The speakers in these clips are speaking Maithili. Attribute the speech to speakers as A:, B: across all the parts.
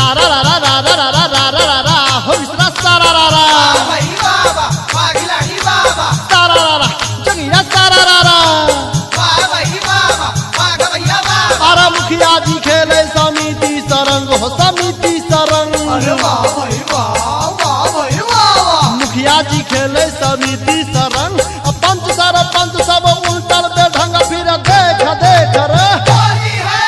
A: सारा रा रा रा रा रा रा रा रा रा हो मिश्रा सारा रा रा।
B: वाह भाई वाह वाह, वाह खिलाड़ी वाह वाह।
A: सारा रा रा जगीरा सारा रा रा।
B: वाह भाई वाह वाह, वाह गवैया वाह वाह।
A: आरा मुखिया जी खेले समिति सरंग हो समिति सरंग।
B: अरे वाह भाई वाह, वाह भाई वाह वाह।
A: मुखिया जी खेले समिति सरंग, अब पंच सरपंच सब उल्टल बेढंग, फिर देख देख रे।
B: होली है।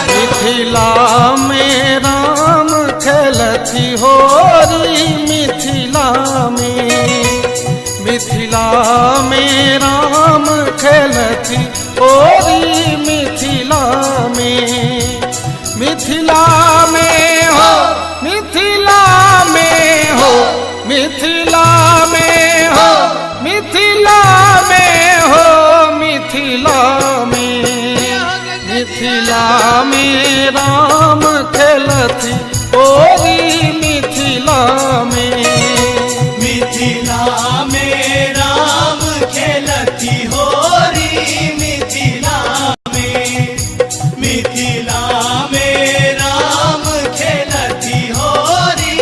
C: मिथिला में राम खेलथि होरी मिथिला में, मिथिला में राम खेलथि होरी मिथिला में, मिथिला में हो, मिथिला में हो, मिथिला में हो, मिथिला में हो, मिथिला में, मिथिला में राम खेलथि होरी मिथिला में।
D: मिथिला में राम खेलती होरी मिथिला में, मिथिला में राम खेलती होरी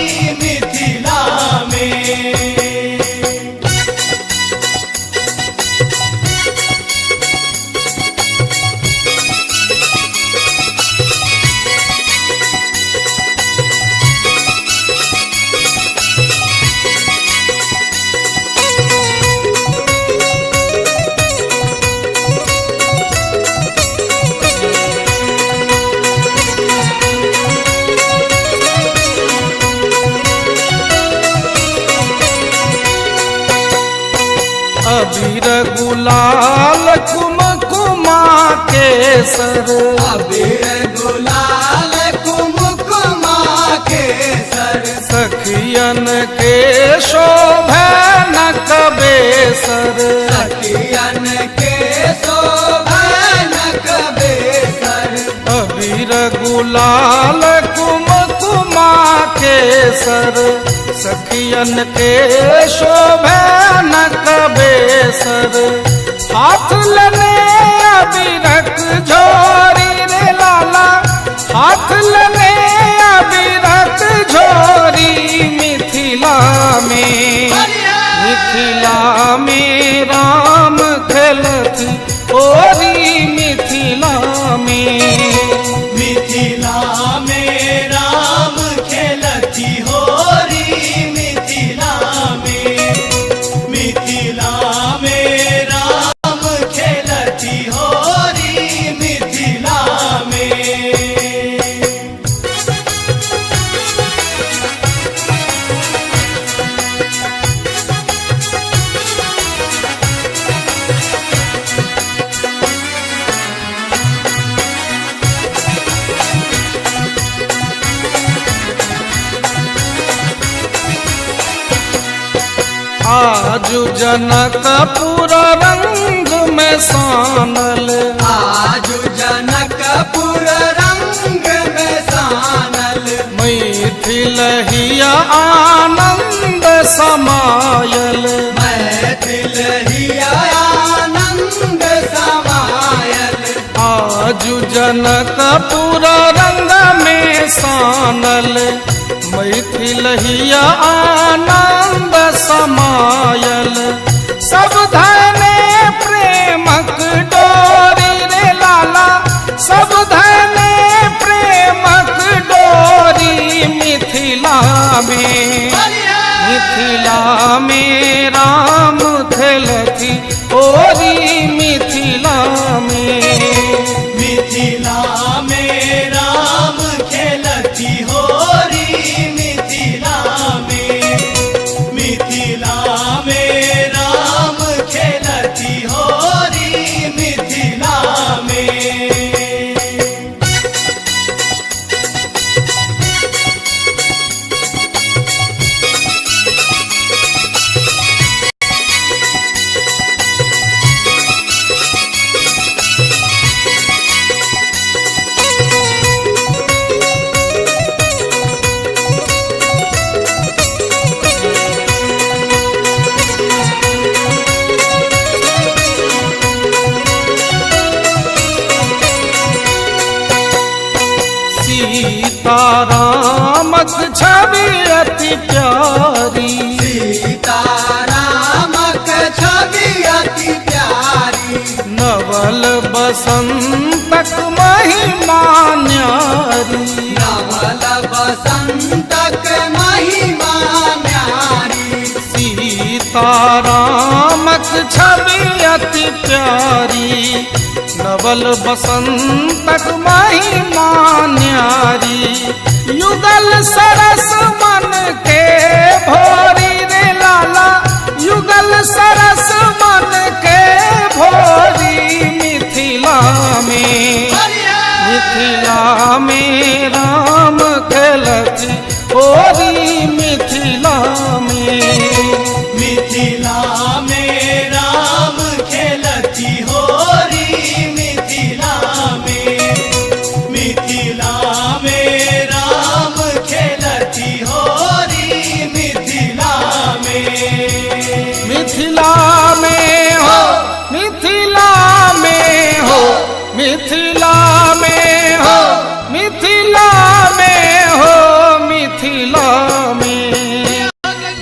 D: मिथिला में।
C: अबीर गुलाल कुमकुमा केसर,
B: अबीर गुलाल कुमकुमा केसर।
C: सखियन के शोभन कबेसर,
B: सखियन के शोभन कबेसर।
C: अबीर गुलाल कुमकुमा केसर, सखियन के शोभन कबेसर। हाथ लने अबीरक झोरी रे लाला, हाथ लने अबीरक झोरी मिथिला में, मिथिला में राम खेलथि होरी मिथिला में।
D: मिथिला में राम खेलती होरी मिथिला में, मिथिला में राम खेलती होरी मिथिला में।
C: आजु जनकपुर रंग में सानल,
B: आजु जनकपुर रंग में सानल।
C: मैथिल हिया आनंद समायल,
B: मैथिल हिया आनंद समायल।
C: आजु जनकपुर रंग में सानल, मैथिल हिया आनंद समायल। सब धने प्रेमक डोरी रे लाला, सब धने प्रेमक डोरी मिथिला में, मिथिला में राम खेलथि होरी मिथिला में।
D: मिथिला में राम खेलती होरी मिथिला में, मिथिला में राम खेलती
C: सीतारामक छवि अति प्यारी।
B: सीतारामक छवि अति प्यारी।
C: नवल बसंतक महिमा न्यारी।
B: नवल बसंतक महिमा न्यारी।
C: सीतारामक छवि अति प्यारी, नवल बसंतक महिमा न्यारी। युगल सरस मन के भोरी रे लाला, युगल सरस मन के भोरी मिथिला में, मिथिला में राम खेलथि होरी मिथिला में।
D: मिथिला में राम खेलती होरी मिथिला में। मिथिला में राम खेलती होरी मिथिला में।
C: मिथिला में हो, मिथिला में हो, मिथिला में हो, मिथिला में हो, मिथिला में।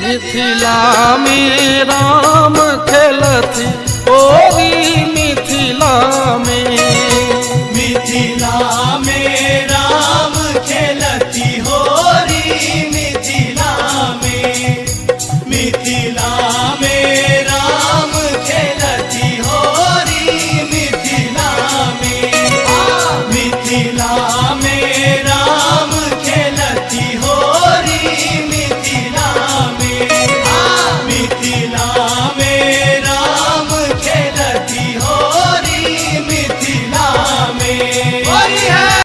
C: मिथिला में राम खेलथि होरी।